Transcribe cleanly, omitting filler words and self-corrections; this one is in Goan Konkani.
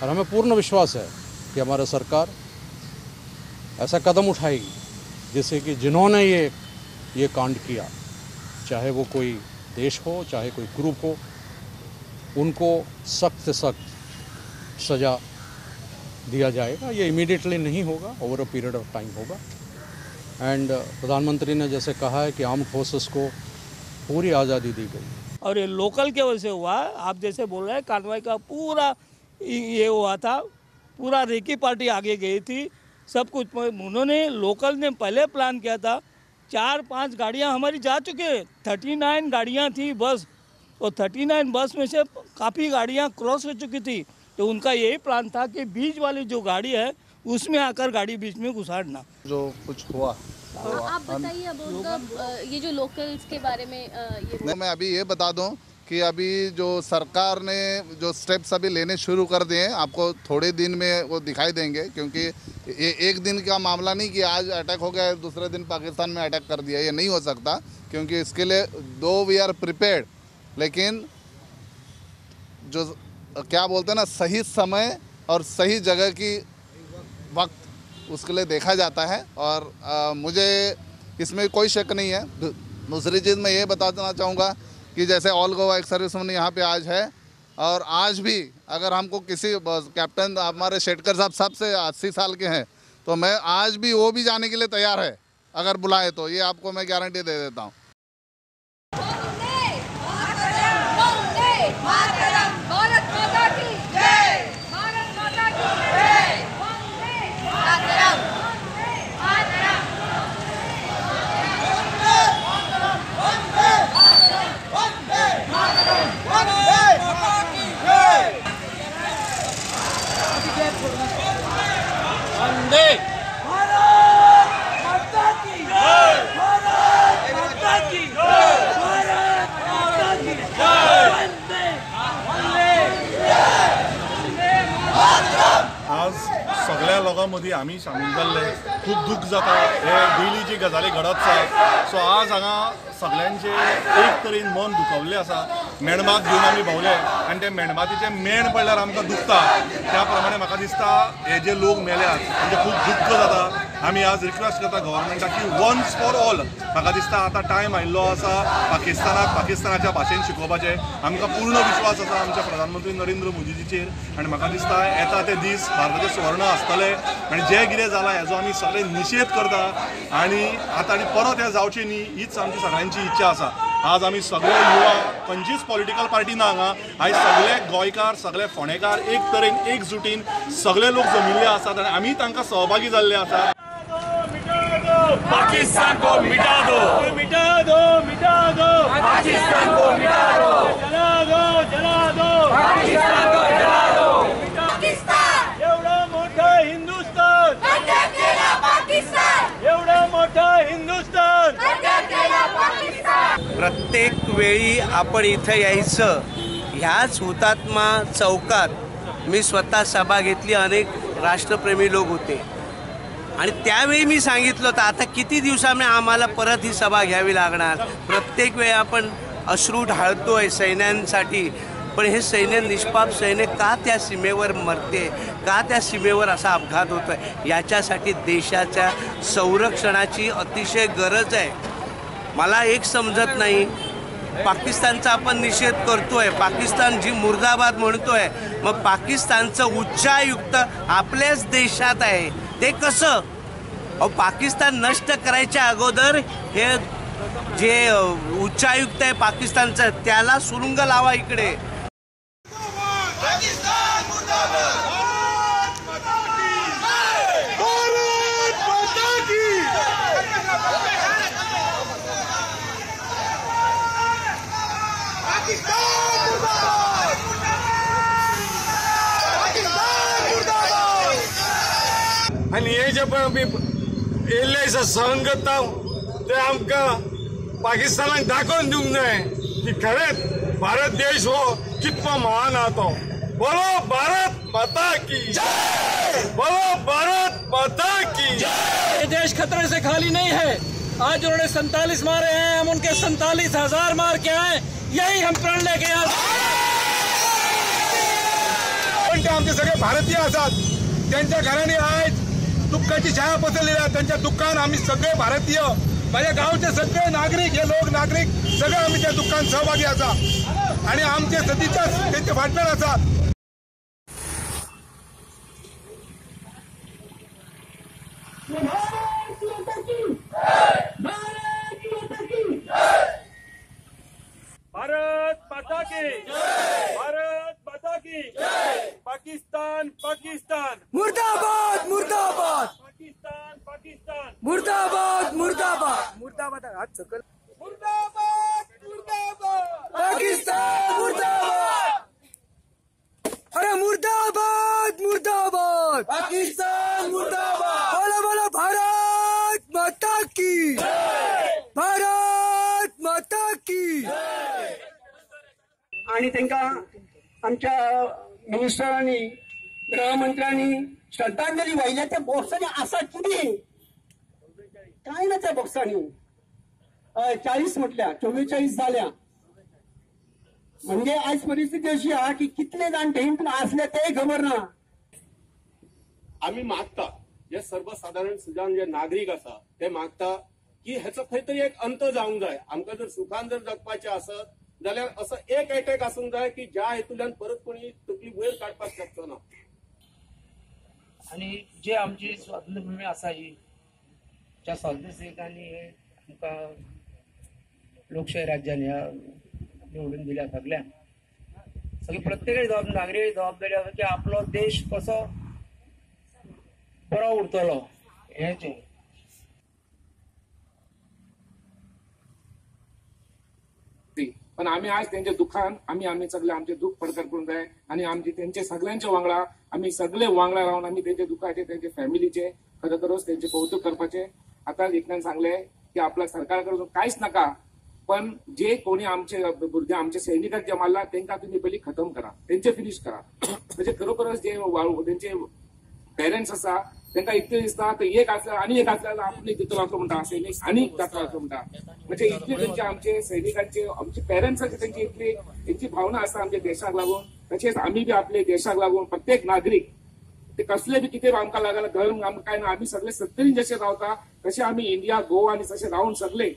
और हमें पूर्ण विश्वास है कि हमारा सरकार ऐसा कदम उठाएगी जिससे कि जिन्होंने ये कांड किया, चाहे वो कोई देश हो चाहे कोई ग्रुप हो, उनको सख्त से सख्त सज़ा दिया जाएगा। ये इमीडिएटली नहीं होगा, over a period of time होगा। एंड प्रधानमंत्री ने जैसे कहा है कि आर्म्ड फोर्सेस को पूरी आज़ादी दी गई। और ये लोकल के वजह से हुआ, आप जैसे बोल रहे हैं कार्रवाई का पूरा ये हुआ था, पूरा रेकी पार्टी आगे गई थी, सब कुछ उन्होंने लोकल ने पहले प्लान किया था। 4-5 गाड़ियाँ हमारी जा चुके हैं, 39 गाड़ियाँ थी बस, और 39 बस में से काफ़ी गाड़ियाँ क्रॉस हो चुकी थी। तो उनका यही प्लान था कि बीच वाली जो गाड़ी है उसमें आकर गाड़ी बीच में घुसाड़ना। जो कुछ हुआ आप बताइए अब उनका ये जो लोकल्स के बारे में ये मैं अभी ये बता दूं कि अभी जो सरकार ने जो स्टेप्स अभी लेने शुरू कर दिए हैं, आपको थोड़े दिन में वो दिखाई देंगे, क्योंकि ये एक दिन का मामला नहीं कि आज अटैक हो गया दूसरे दिन पाकिस्तान में अटैक कर दिया, ये नहीं हो सकता, क्योंकि इसके लिए दो we are prepared, लेकिन जो क्या बोलते हैं ना, सही समय और सही जगह की वक्त उसके लिए देखा जाता है। और मुझे इसमें कोई शक नहीं है। दूसरी चीज़ मैं ये बता देना चाहूँगा कि जैसे ऑल गोवा एक सर्विसमैन यहाँ पे आज है, और आज भी अगर हमको किसी कैप्टन हमारे शेटकर साहब सबसे 80 साल के हैं, तो मैं आज भी वो भी जाने के लिए तैयार है अगर बुलाए तो, ये आपको मैं गारंटी दे देता हूँ। आज सगळ्या लोकां मदीं आमी सामील जाल्ले खूब दुःख जाता हे डेली जी गजाली घडत आसा। सो आज हांगा सगळ्यांचे एक तरेन मन दुखवल्लें आसा। मेणबात घेवन आमी भोंवले आनी ते मेणबातीचें मेण पडल्यार आमकां दुखता, त्या प्रमाणे म्हाका दिसता हे जे लोक मेल्यात तांचें खूब दुख्ख जाता। आमी आज रिक्वेस्ट करता गव्हर्मेंटाक की वन्स फॉर ऑल, म्हाका दिसता आतां टायम आयिल्लो आसा पाकिस्तानाक पाकिस्तानाच्या भाशेन शिकोवपाचें। आमकां पूर्ण विश्वास आसा आमच्या प्रधानमंत्री नरेंद्र मोदीजीचेर आनी म्हाका दिसता येता ते दीस भारताचे सुवर्ण आसतले आनी जें कितें जालां हेजो आमी सगळे निशेध करता आनी आतां आनी परत हें जावचें न्ही हीच आमची सगळ्यांची इच्छा आसा। आज आमी सगळे युवा, खंयचीच पॉलिटिकल पार्टी ना हांगा, आयज सगळे गोंयकार सगळे फोंडेकार एक तरेन एकजुटीन सगळे लोक जमिल्ले आसात आनी आमी तांकां सहभागी जाल्ले आसात। पाकिस्तान को मिटा दो, मिटा दो, मिटा दो, पाकिस्तान को मिटा दो, जला दो, जला दो, पाकिस्तान को जला दो। पाकिस्तान एवढा मोठा हिंदुस्तान, पाकिस्तान एवढा मोठा हिंदुस्तान। प्रत्येक वेळी आपण इथं यायचं, ह्याच हुतात्मा चौकात मी स्वतः सभा घेतली, अनेक राष्ट्रप्रेमी लोक होते आणि त्यावेळी मी सांगितलं होतं आता किती दिवसांनी आम्हाला परत ही सभा घ्यावी लागणार। प्रत्येक वेळी आपण अश्रू ढाळतोय सैन्यांसाठी, पण हे सैन्य निष्पाप सैन्य का त्या सीमेवर मरते, का त्या सीमेवर असा अपघात होतोय, याच्यासाठी देशाच्या संरक्षणाची अतिशय गरज आहे। मला एक समजत नाही, पाकिस्तानचा आपण निषेध करतोय, पाकिस्तान जी मुर्दाबाद म्हणतोय, मग पाकिस्तानचं उच्चायुक्त आपल्याच देशात आहे ते कसं? अहो पाकिस्तान नष्ट करायच्या अगोदर हे जे उच्चायुक्त आहे पाकिस्तानचं त्याला सुरुंग लावा इकडे। आनी हे जे पळय आमी येयल्ले आसा सहन करता ते आमकां पाकिस्तानाक दाखोवन दिवंक जाय की खरेंच भारत देश हो कितको महान आहा तो। बोलो भारत माता की जय, बोलो भारत माता की जय। ये देश खतरे से खाली नहीं है। आज उन्होंने 47 मारे हैं, हम उनके 47,000 मार के आए, यही हम प्रण लेके आए। कारण ते आमचे सगळे भारतीय आसात. त्यांच्या घरांनी आयज दुःखाची छाया पसरलेली आहे. त्यांच्या दुःखान आम्ही सगळे भारतीय, माझ्या गावचे सगळे नागरीक, हे लोक नागरीक सगळे आम्ही त्या दुःखान सहभागी आसा आणि आमचे सतीच्या त्यांचे फाटल्यान आसात. भारत माता की जय, भारत माता की जय, पाकिस्तान पाकिस्तान मुर्दाबाद मुर्दाबाद, पाकिस्तान पाकिस्तान मुर्दाबाद मुर्दाबाद मुर्दाबाद, हात सकल मुर्दाबाद मुर्दाबाद, पाकिस्तान मुर्दाबाद, अरे मुर्दाबाद मुर्दाबाद, पाकिस्तान मुर्दाबाद, बोलो बोलो भारत माता की, भारत माता की. आणि तांकां आमच्या मिनिस्टरांनी, गृहमंत्र्यांनी श्रद्धांजली वाहिल्या. त्या बॉक्सांनी आसा कितें काय ना, त्या बॉक्सांनी 40 म्हटल्या 44 जाल्या. म्हणजे आयज परिस्थिती अशी आहा की कितले जाण थंय आसले तेय खबर ना. आमी मागता जे सर्वसाधारण सुजाण जे नागरीक आसा ते मागता की हेचो खंय तरी एक अंत जावंक जाय. आमकां जर सुखान जर जगपाचें आसत जाल्यार असो एक अटॅक आसूंक जाय की ज्या हेतूंतल्यान परत कोणी तकली वयर काडपाक शकचो ना. आनी जे आमची स्वातंत्र्यभूमी आसा ही, ज्या स्वातंत्र्य सैनिकांनी आमकां लोकशाही राज्यान ह्या निवडून दिल्या सगळ्यांक, सगळी प्रत्येकाची जबाबदारी, नागरिकाची जबाबदारी आसा की आपलो देश कसो बरो उरतलो हें. पण आम्ही आज त्यांच्या दुःखान आम्ही आम्ही सगळे आमचे दुःख प्रकट करूंक जाय आनी आमचे तेंचे सगळ्यांच्या वांगडा आमी सगळे वांगडा रावन आमी तेंच्या दुःखाचे, तेंच्या फॅमिलीचे खरोखरच तेंचे कौतुक करपाचे. आतां एकल्यान सांगले की आपल्या सरकारा कडसून कांयच नाका, पण जे कोणी आमचे भुरगे आमचे सैनिकांक जे मारला तेंकां तुमी पयलीं खतम करा, तेंचे फिनीश करा. म्हणजे खरोखरच जे तेंचे पेरंट्स आसा तेंकां इतलें दिसता तर एक आसल्यार आनी एक आसल्यार आपूण दितलो असो म्हणटा, सैनीक आनी जातलो असो म्हणटा. म्हणजे इतले तेंचे आमचे सैनिकांचे, आमचे पेरंट्साचे तेंची इतली तेंची भावना आसा आमच्या देशाक लागून. तशेंच आमी बी आपले देशाक लागून प्रत्येक नागरीक ते कसले बी कितें आमकां लागला धर्म आमकां काय ना, आमी सगळे सत्तरीन जशे रावता तशे आमी इंडिया गोवा आनी तशे रावन सगळे